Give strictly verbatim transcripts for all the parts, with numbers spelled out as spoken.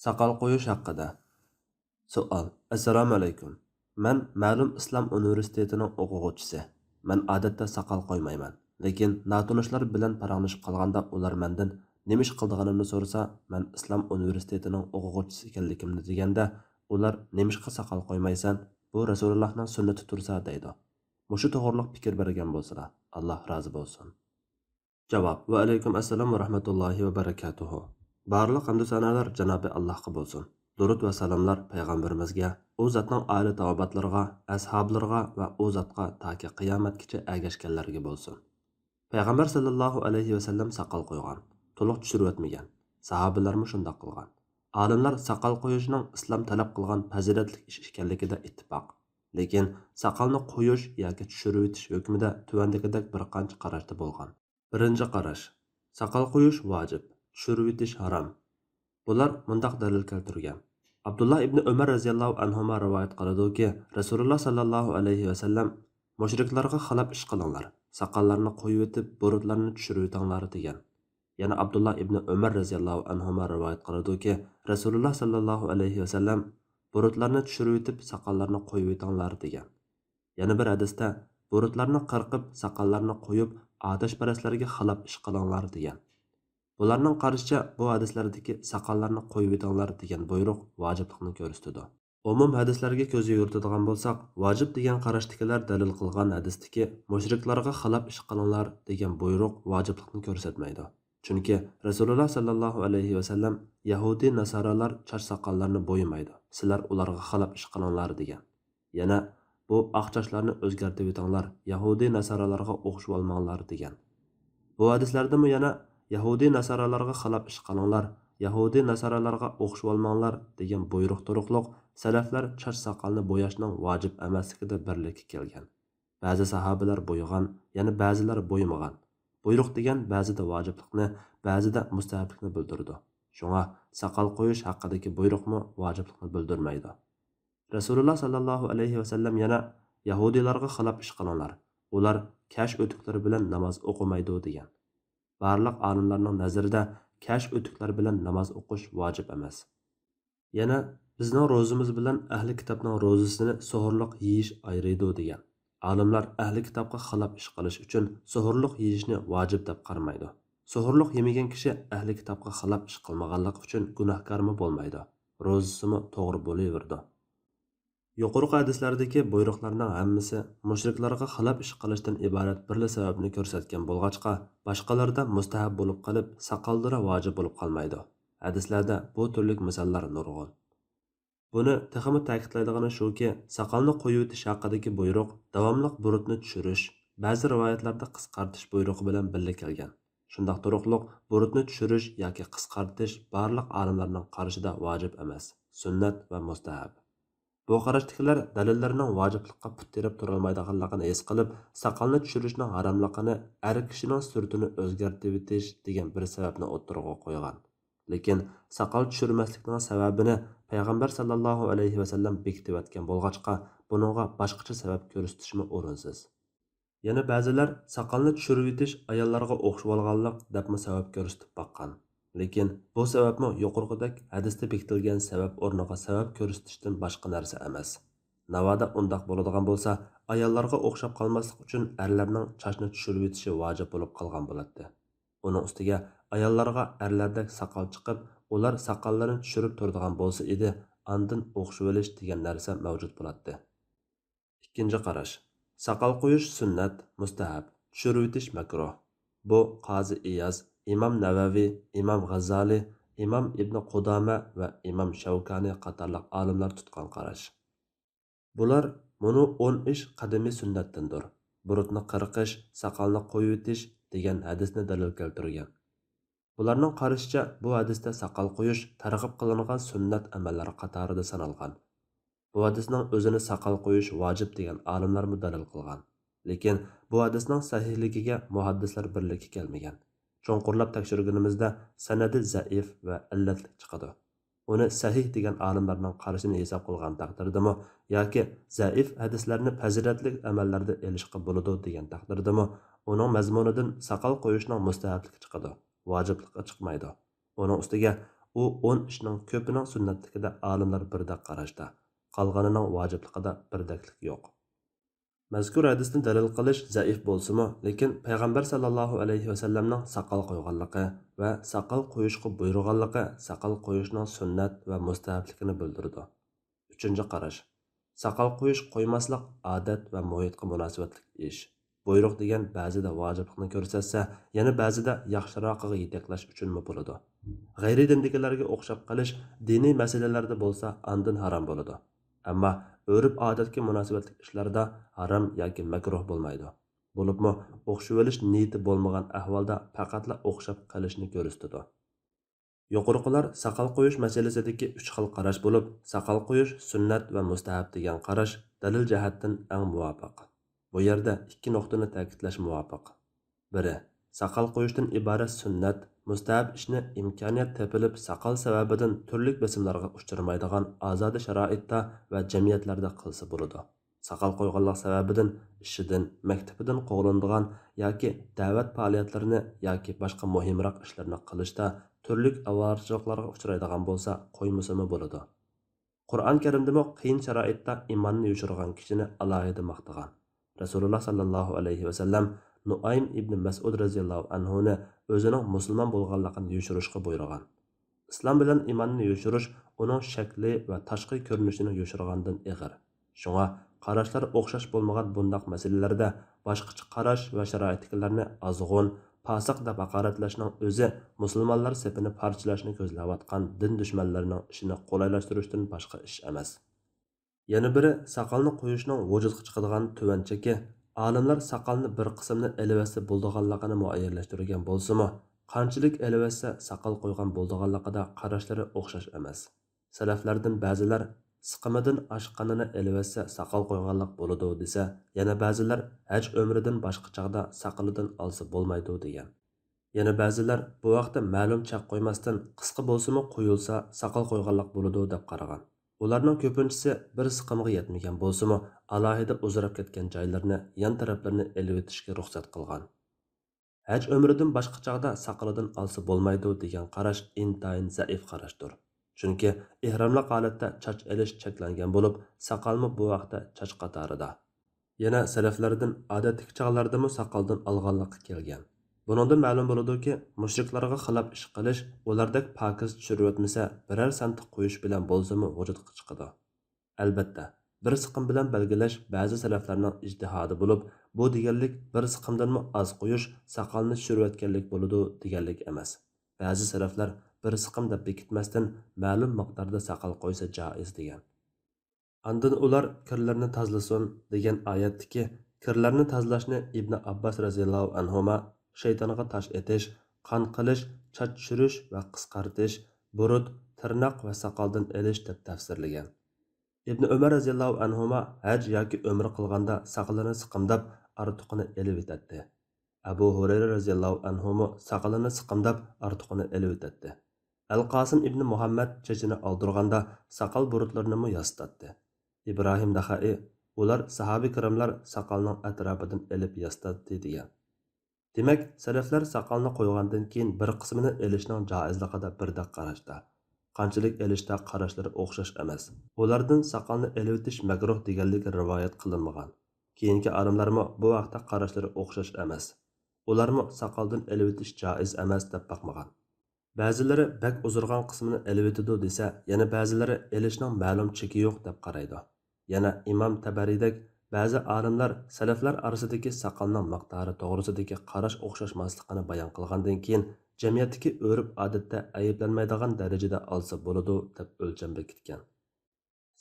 ساقال قويۇش ھەققىدە. سوئال. ئەسسالامۇئەلەيكۇم. مەن مەلۇم ئىسلام ئۇنىۋېرسىتېتىنىڭ ئوقۇغۇچىسى. مەن ئادەتتە ساقال قويمايمەن. لېكىن ناتونۇشلار بىلەن پاراڭلىشىپ قالغاندا ئۇلار مەندىن نېمە ئىش قىلىدىغىنىمنى سورىسا، مەن ئىسلام ئۇنىۋېرسىتېتىنىڭ ئوقۇغۇچىسى ئىكەنلىكىمنى دېگەندە، ئۇلار نېمىشقا ساقال قويمايسەن؟ بۇ رەسۇلۇللاھنىڭ سۈننىتى تۇرسا دەيدۇ. مۇشۇ توغرۇلۇق پىكىر بەرگەن بولسىلا، ئاللا رازى بولسۇن. جاۋاب. ۋەئەلەيكۇم ئەسسالام ۋە رەھمەتۇللاھى ۋە بەرىكاتۇھۇ. بارلىق ھەمدۇ سانالار جانابى ئاللاھقا بولسۇن. دۇرۇت ۋە سالاملار پەيغەمبىرىمىزگە، ئۇ زاتنىڭ ئائىلە تاۋابىئاتلىرىغا، ئەسھابلىرىغا ۋە ئۇ زاتقا تاكى قىيامەتكىچە ئەگەشكەنلەرگە بولسۇن. پەيغەمبەر سەللەللاھۇ ئەلەيھى ۋەسەللەم ساقال قويغان، تولۇق چۈشۈرۈۋەتمىگەن. ساھابىلەرمۇ شۇنداق قىلغان. ئالىملار ساقال قويۇشنىڭ ئىسلام تەلەپ قىلغان پەزىلەتلىك ئىش ئىكەنلىكىدە ئىتتىپاق. لېكىن ساقالنى قويۇش ياكى چۈشۈرۈۋېتىش ھۆكمىدە تۆۋەندىكىدەك بىر قانچە قاراشتا بولغان. بىرىنچى قاراش. ساقال قويۇش ۋاجىپ، چۈشۈرۈۋېتىش ھارام. بۇلار مۇنداق دەلىل كەلتۈرگەن. ئابدۇللا ئىبنى ئۆمەر رەزىياللاھۇ ئەنھۇما رىۋايەت قىلىدۇكى، رەسۇلۇللا ساللاللاھۇ ئەلەيھى ۋەسەللەم، مۇشرىكلارغا خىلاپ ئىش قىلىڭلار، ساقاللارنى قويۇۋېتىپ، بۇرۇتلارنى چۈشۈرۈۋېتىڭلار دېگەن. يەنە ئابدۇللا ئىبنى ئۆمەر رەزىياللاھۇ ئەنھۇما رىۋايەت قىلىدۇكى، رەسۇلۇللا ساللاللاھۇ ئەلەيھى ۋەسەللەم، بۇرۇتلارنى چۈشۈرۈۋېتىپ، ساقاللارنى قويۇۋېتىڭلار دېگەن. يەنە بىر ھەدىستە، بۇرۇتلارنى قىرقىپ، ساقاللارنى قويۇپ، ئاتەشپەرەسلەرگە خىلاپ ئىش قىلىڭلار دېگەن. بۇلارنىڭ قارىشىچە، بۇ ھەدىسلەردىكى ساقاللارنى قويۇۋېتىڭلار دېگەن بۇيرۇق ۋاجىپلىقنى كۆرسىتىدۇ. ئومۇم ھەدىسلەرگە كۆز يۈگۈرتىدىغان بولساق، ۋاجىپ دېگەن قاراشتىكىلەر دەلىل قىلغان ھەدىستىكى مۇشرىكلارغا خىلاپ ئىش قىلىڭلار دېگەن بۇيرۇق ۋاجىپلىقنى كۆرسەتمەيدۇ. چۈنكى رەسۇلۇللا ساللاللاھۇ ئەلەيھى ۋەسەللەم، يەھۇدىي ناسارالار چاچ ساقاللارنى بويىمايدۇ، سىلەر ئۇلارغا خىلاپ ئىش قىلىڭلار دېگەن. يەنە، بۇ ئاق چاچلارنى ئۆزگەرتىۋېتىڭلار، يەھۇدىي ناسارالارغا ئوخشىۋالماڭلار دېگەن. بۇ ھەدىسلەردىمۇ يەنە، يەھۇدىي ناسارالارغا خىلاپ ئىش قىلىڭلار، يەھۇدىي ناسارالارغا ئوخشىۋالماڭلار دېگەن بۇيرۇق تۇرۇقلۇق سەلەفلەر چاچ ساقالنى بوياشنىڭ ۋاجىپ ئەمەسلىكىدە بىرلىككە كەلگەن. بەزى ساھابىلەر بويىغان، يەنە بەزىلەر بويىمىغان. بۇيرۇق دېگەن بەزىدە ۋاجىپلىقنى، بەزىدە مۇستەھەبلىكنى بىلدۈرىدۇ. شۇڭا ساقال قويۇش ھەققىدىكى بۇيرۇقمۇ ۋاجىپلىقنى بىلدۈرمەيدۇ. رەسۇلۇللا ساللاللاھۇ ئەلەيھى ۋەسەللەم يەنە، يەھۇدىيلارغا خىلاپ ئىش قىلىڭلار، ئۇلار كەش ئۆتۈكلىرى بىلەن ناماز ئوقۇمايدۇ دېگەن. بارلىق ئالىملارنىڭ نەزىرىدە كەش ئۆتۈكلەر بىلەن ناماز ئوقۇش ۋاجىپ ئەمەس. يەنە، بىزنىڭ روزىمىز بىلەن ئەھلى كىتابنىڭ روزىسىنى سوھۇرلۇق يېيىش ئايرىيدۇ دېگەن. ئالىملار ئەھلى كىتابقا خىلاپ ئىش قىلىش ئۈچۈن سوھۇرلۇق يېيىشنى ۋاجىپ دەپ قارىمايدۇ. سوھۇرلۇق يېمىگەن كىشى ئەھلى كىتابقا خىلاپ ئىش قىلمىغانلىقى ئۈچۈن گۇناھكارمۇ بولمايدۇ، روزىسىمۇ توغرا بولۇۋېرىدۇ. يۇقىرىقى ھەدىسلەردىكى بۇيرۇقلارنىڭ ھەممىسى مۇشرىكلارغا خىلاپ ئىش قىلىشتىن ئىبارەت بىرلا سەۋەبنى كۆرسەتكەن بولغاچقا، باشقىلىرىدا مۇستەھەب بولۇپ قېلىپ، ساقاللىرى ۋاجىپ بولۇپ قالمايدۇ. ھەدىسلەردە بۇ تۈرلۈك مىساللار نۇرغۇن. بۇنى تېخىمۇ تەكىتلەيدىغىنى شۇكى، ساقالنى قويۇۋېتىش ھەققىدىكى بۇيرۇق داۋاملىق بۇرۇتنى چۈشۈرۈش، بەزى رىۋايەتلەردە قىسقارتىش بۇيرۇقى بىلەن بىللە كەلگەن. شۇنداق تۇرۇقلۇق بۇرۇتنى چۈشۈرۈش ياكى قىسقارتىش بارلىق ئالىملارنىڭ قارىشىدا ۋاجىپ ئەمەس، سۈننەت ۋە مۇستەھەب. بۇ قاراشتىكىلەر دەلىللىرىنىڭ ۋاجىپلىققا پۇت تىرەپ تۇرالمايدىغانلىقىنى ھېس قىلىپ، ساقالنى چۈشۈرۈشنىڭ ھاراملىقىنى ئەر كىشىنىڭ سۈرىتىنى ئۆزگەرتىۋېتىش دېگەن بىر سەۋەبنى ئوتتۇرىغا قويغان. لېكىن ساقال چۈشۈرمەسلىكنىڭ سەۋەبىنى پەيغەمبەر ساللاللاھۇ ئەلەيھى ۋەسەللەم بېكىتىۋەتكەن بولغاچقا، بۇنىڭغا باشقىچە سەۋەب كۆرسىتىشمۇ ئورۇنسىز. يەنە بەزىلەر ساقالنى چۈشۈرۈۋېتىش ئاياللارغا ئوخشىۋالغانلىق دەپمۇ سەۋەب كۆرسىتىپ باققان. لېكىن بۇ سەۋەبمۇ يۇقىرىقىدەك ھەدىستە بېكىتىلگەن سەۋەب ئورنىغا سەۋەب كۆرسىتىشتىن باشقا نەرسە ئەمەس. ناۋادا ئۇنداق بولىدىغان بولسا، ئاياللارغا ئوخشاپ قالماسلىق ئۈچۈن ئەرلەرنىڭ چاچنى چۈشۈرۈۋېتىشى ۋاجىپ بولۇپ قالغان بولاتتى. ئۇنىڭ ئۈستىگە ئاياللارغا ئەرلەردەك ساقال چىقىپ، ئۇلار ساقاللىرىنى چۈشۈرۈپ تۇرىدىغان بولسا ئىدى، ئاندىن ئوخشىۋېلىش دېگەن نەرسە مەۋجۇت بولاتتى. ئىككىنچى قاراش. ساقال قويۇش سۈننەت، مۇستەھەب، چۈشۈرۈۋېتىش مەكرۇھ. بۇ قازى ئىياز، ئىمام نەۋەۋى، ئىمام غازالى، ئىمام ئىبنى قۇدامە ۋە ئىمام شەۋكانى قاتارلىق ئالىملار تۇتقان قاراش. بۇلار مۇنۇ ئون ئىش قەدىمىي سۈننەتتىندۇر، بۇرۇتنى قىرقىش، ساقالنى قويۇۋېتىش دېگەن ھەدىسنى دەلىل كەلتۈرگەن. بۇلارنىڭ قارىشىچە، بۇ ھەدىستە ساقال قويۇش تەرغىب قىلىنغان سۈننەت ئەمەللەر قاتارىدا سانالغان. بۇ ھەدىسنىڭ ئۆزىنى ساقال قويۇش ۋاجىپ دېگەن ئالىملارمۇ دەلىل قىلغان. لېكىن بۇ ھەدىسنىڭ سەھىھلىكىگە مۇھەددىسلەر بىرلىككە كەلمىگەن. چوڭقۇرلاپ تەكشۈرگىنىمىزدە سەنەدى زەئىف ۋە ئىللەتلىك چىقىدۇ. ئۇنى سەھىھ دېگەن ئالىملارنىڭ قارىشىنى ھېساب قىلغان تەقدىردىمۇ ياكى زەئىف ھەدىسلەرنى پەزىلەتلىك ئەمەللەردە ئېلىشقا بولىدۇ دېگەن تەقدىردىمۇ ئۇنىڭ مەزمۇنىدىن ساقال قويۇشنىڭ مۇستەھەبلىكى چىقىدۇ، ۋاجىپلىقى چىقمايدۇ. ئۇنىڭ ئۈستىگە ئۇ ئون ئىشنىڭ كۆپىنىڭ سۈننەتلىكىدە ئالىملار بىردەك قاراشتا، قالغىنىنىڭ ۋاجىپلىقىدا بىردەكلىك يوق. مەزكۇر ھەدىسنى دەلىل قىلىش زەئىپ بولسىمۇ، لېكىن پەيغەمبەر ساللاللاھۇ ئەلەيھى ۋەسەللەمنىڭ ساقال قويغانلىقى ۋە ساقال قويۇشقا بۇيرۇغانلىقى ساقال قويۇشنىڭ سۈننەت ۋە مۇستەھەبلىكىنى بىلدۈرىدۇ. ئۈچىنچى قاراش. ساقال قويۇش، قويماسلىق ئادەت ۋە مۇھىتقا مۇناسىۋەتلىك ئىش. بۇيرۇق دېگەن بەزىدە ۋاجىپلىقنى كۆرسەتسە، يەنە بەزىدە ياخشىراقىغا يېتەكلەش ئۈچۈنمۇ بولىدۇ. غەيرىي دىندىكىلەرگە ئوخشاپ قېلىش دىنىي مەسىلىلەردە بولسا ئاندىن ھارام بولىدۇ. ئەمما ئۆرپ-ئادەتكە مۇناسىۋەتلىك ئىشلاردا ھارام ياكى مەكرۇھ بولمايدۇ. بولۇپمۇ ئوخشىۋېلىش نىيىتى بولمىغان ئەھۋالدا پەقەتلا ئوخشاپ قېلىشنى كۆرسىتىدۇ. يۇقىرىقىلار ساقال قويۇش مەسىلىسىدىكى ئۈچ خىل قاراش بولۇپ، ساقال قويۇش سۈننەت ۋە مۇستەھەب دېگەن قاراش دەلىل جەھەتتىن ئەڭ مۇۋاپىق. بۇ يەردە ئىككى نۇقتىنى تەكىتلەش مۇۋاپىق. بىرى، ساقال قويۇشتىن ئىبارەت سۈننەت، مۇستەھەب ئىشنى ئىمكانىيەت تېپىلىپ ساقال سەۋەبىدىن تۈرلۈك بېسىملارغا ئۇچرىمايدىغان ئازادە شارائىتتا ۋە جەمئىيەتلەردە قىلسا بولىدۇ. ساقال قويغانلىق سەۋەبىدىن ئىشىدىن، مەكتىپىدىن قوغلىنىدىغان ياكى دەۋەت پائالىيەتلىرىنى ياكى باشقا مۇھىمراق ئىشلارنى قىلىشتا تۈرلۈك ئاۋارىچىلىقلارغا ئۇچرايدىغان بولسا، قويمىسىمۇ بولىدۇ. قۇرئان كەرىمدىمۇ قىيىن شارائىتتا ئىماننى يوشۇرغان كىشىنى ئالاھىدە ماختىغان. رەسۇلۇللا ساللاللاھۇ ئەلەيھى ۋەسەللەم نۇئايم ئىبنى مەسئۇد رەزىياللاھۇ ئەنھۇنى ئۆزىنىڭ مۇسۇلمان بولغانلىقىنى يوشۇرۇشقا بۇيرۇغان. ئىسلام بىلەن ئىماننى يوشۇرۇش ئۇنىڭ شەكلى ۋە تاشقى كۆرۈنۈشىنى يوشۇرغاندىن ئېغىر. شۇڭا قاراشلار ئوخشاش بولمىغان بۇنداق مەسىلىلەردە باشقىچە قاراش ۋە شارائىتتىكىلەرنى ئازغۇن، پاسىق دەپ ھاقارەتلەشنىڭ ئۆزى مۇسۇلمانلار سېپىنى پارچىلاشنى كۆزلەۋاتقان دىن دۈشمەنلىرىنىڭ ئىشىنى قولايلاشتۇرۇشتىن باشقا ئىش ئەمەس. يەنە بىرى، ساقالنى قويۇشنىڭ ۋۇجۇدقا چىقىدىغان تۆۋەن چېكى. ئالىملار ساقالنى بىر قىسمىنى ئېلىۋەتسە بولىدىغانلىقىنى مۇئەييەنلەشتۈرگەن بولسىمۇ، قانچىلىك ئېلىۋەتسە ساقال قويغان بولىدىغانلىقىدا قاراشلىرى ئوخشاش ئەمەس. سەلەفلەردىن بەزىلەر سىقىمىدىن ئاشقىنىنى ئېلىۋەتسە ساقال قويغانلىق بولىدۇ دېسە، يەنە بەزىلەر ھەج ئۆمرىدىن باشقا چاغدا ساقىلىدىن ئالسا بولمايدۇ دېگەن. يەنە بەزىلەر بۇ ھەقتە مەلۇم چەك قويماستىن، قىسقا بولسىمۇ قويۇلسا ساقال قويغانلىق بولىدۇ دەپ قارىغان. ئۇلارنىڭ كۆپىنچىسى بىر سىقىمغا يەتمىگەن بولسىمۇ، ئالاھىدە ئۇزىراپ كەتكەن جايلىرىنى، يان تەرەپلىرىنى ئېلىۋېتىشكە رۇخسەت قىلغان. ھەج ئۆمرىدىن باشقا چاغدا ساقىلىدىن ئالسا بولمايدۇ دېگەن قاراش ئىنتايىن زەئىپ قاراشتۇر. چۈنكى ئېھراملىق ھالەتتە چاچ ئېلىش چەكلەنگەن بولۇپ، ساقالمۇ بۇ ھەقتە چاچ قاتارىدا. يەنە سەلەفلەردىن ئادەتتىكى چاغلاردىمۇ ساقالدىن ئالغانلىقى كەلگەن. بۇنىڭدىن مەلۇم بولىدۇكى، مۇشرىكلارغا خىلاپ ئىش قىلىش ئۇلاردەك پاكىز چۈشۈرۈۋەتمىسە، بىرەر سانتىق قويۇش بىلەن بولسىمۇ ۋۇجۇدقا چىقىدۇ. ئەلبەتتە، بىر سىقىم بىلەن بەلگىلەش بەزى سەلەفلەرنىڭ ئىجتىھادى بولۇپ، بۇ دېگەنلىك بىر سىقىمدىنمۇ ئاز قويۇش ساقالنى چۈشۈرۈۋەتكەنلىك بولىدۇ دېگەنلىك ئەمەس. بەزى سەلەفلەر بىر سىقىم دەپ بېكىتمەستىن، مەلۇم مىقداردا ساقال قويسا جائىز دېگەن. ئاندىن ئۇلار كىرلىرىنى تازىلىسۇن دېگەن ئايەتتىكى كىرلەرنى تازىلاش نى ئىبنى ئابباس رەزىياللاھۇ ئەنھۇما شەيتانغا تاش ئېتىش، قان قىلىش، چاچ چۈشۈرۈش ۋە قىسقارتىش، بۇرۇت، تىرناق ۋە ساقالدىن ئېلىش دەپ تەپسىرلىگەن. ئىبنى ئۆمەر رەزىياللاھۇ ئەنھۇما ھەج ياكى ئۆمرە قىلغاندا ساقىلىنى سىقىمداپ، ئارتۇقىنى ئېلىۋېتەتتى. ئەبۇ ھۇرەيرە رەزىياللاھۇ ئەنھۇمۇ ساقىلىنى سىقىمداپ، ئارتۇقىنى ئېلىۋېتەتتى. ئەلقاسىم ئىبنى مۇھەممەد چېچىنى ئالدۇرغاندا ساقال بۇرۇتلىرىنىمۇ ياسىتاتتى. ئىبراھىم نەخەئى، ئۇلار ساھابە كىراملار ساقالنىڭ ئەتراپىدىن ئېلىپ ياسىتاتتى دېگەن. دېمەك، سەلەفلەر ساقالنى قويغاندىن كېيىن بىر قىسمىنى ئېلىشنىڭ جائىزلىقىدا بىردەك قاراشتا. قانچىلىك ئېلىشتا قاراشلىرى ئوخشاش ئەمەس. ئۇلاردىن ساقالنى ئېلىۋېتىش مەكرۇھ دېگەنلىك رىۋايەت قىلىنمىغان. كېيىنكى ئالىملارمۇ بۇ ھەقتە قاراشلىرى ئوخشاش ئەمەس. ئۇلارمۇ ساقالدىن ئېلىۋېتىش جائىز ئەمەس دەپ باقمىغان. بەزىلىرى بەك ئۇزىرىغان قىسمىنى ئېلىۋېتىدۇ دېسە، يەنە بەزىلىرى ئېلىشنىڭ مەلۇم چېكى يوق دەپ قارايدۇ. يەنە ئىمام تەبەرىدەك بەزى ئالىملار سەلەفلەر ئارىسىدىكى ساقالنىڭ مىقدارى توغرىسىدىكى قاراش ئوخشاشماسلىقىنى بايان قىلغاندىن كېيىن، جەمئىيەتتىكى ئۆرپ-ئادەتتە ئەيىبلەنمەيدىغان دەرىجىدە ئالسا بولىدۇ دەپ ئۆلچەم بېكىتكەن.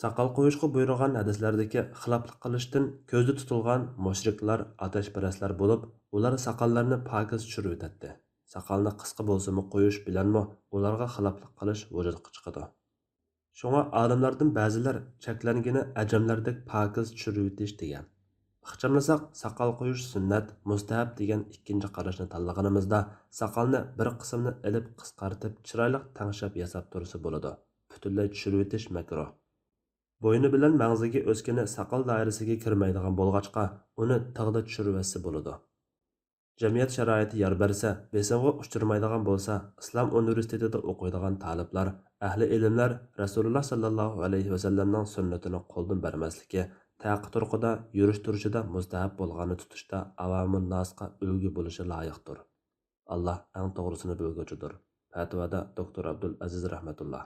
ساقال قويۇشقا بۇيرۇغان ھەدىسلەردىكى خىلاپلىق قىلىشتىن كۆزدە تۇتۇلغان مۇشرىكلار ئاتەشپەرەسلەر بولۇپ، ئۇلار ساقاللىرىنى پاكىز چۈشۈرۈۋېتەتتى. ساقالنى قىسقا بولسىمۇ قويۇش بىلەنمۇ ئۇلارغا خىلاپلىق قىلىش ۋۇجۇدقا چىقىدۇ. شۇڭا ئالىملاردىن بەزىلەر چەكلەنگىنى ئەجەملەردەك پاكىز چۈشۈرۈۋېتىش دېگەن. ئىخچاملىساق، ساقال قويۇش سۈننەت، مۇستەھەب دېگەن ئىككىنچى قاراشنى تاللىغىنىمىزدا، ساقالنى بىر قىسمىنى ئېلىپ قىسقارتىپ، چىرايلىق تەڭشەپ ياساپ تۇرسا بولىدۇ. پۈتۈنلەي چۈشۈرۈۋېتىش مەكرۇھ. بوينى بىلەن مەڭزىگە ئۆسكىنى ساقال دائىرىسىگە كىرمەيدىغان بولغاچقا، ئۇنى تىغدا چۈشۈرۈۋەتسە بولىدۇ. جەمئىيەت شارائىتى يار بەرسە، بېسىمغا ئۇچرىمايدىغان بولسا، ئىسلام ئۇنىۋېرسىتېتىدا ئوقۇيدىغان تالىپلار، ئەھلى ئىلىملەر رەسۇلۇللا ساللاللاھۇ ئەلەيھى ۋەسەللەمنىڭ سۈننىتىنى قولدىن بەرمەسلىكى، تەقى تۇرقىدا، يۈرۈش تۇرۇشىدا مۇستەھەب بولغاننى تۇتۇشتا ئاۋامۇنناسقا ئۈلگە بولۇشى لايىقتۇر. ئاللا ئەڭ توغرىسىنى بىلگۈچىدۇر. پەتىۋادا دوكتور ئابدۇل ئەزىز رەھمەتۇللا.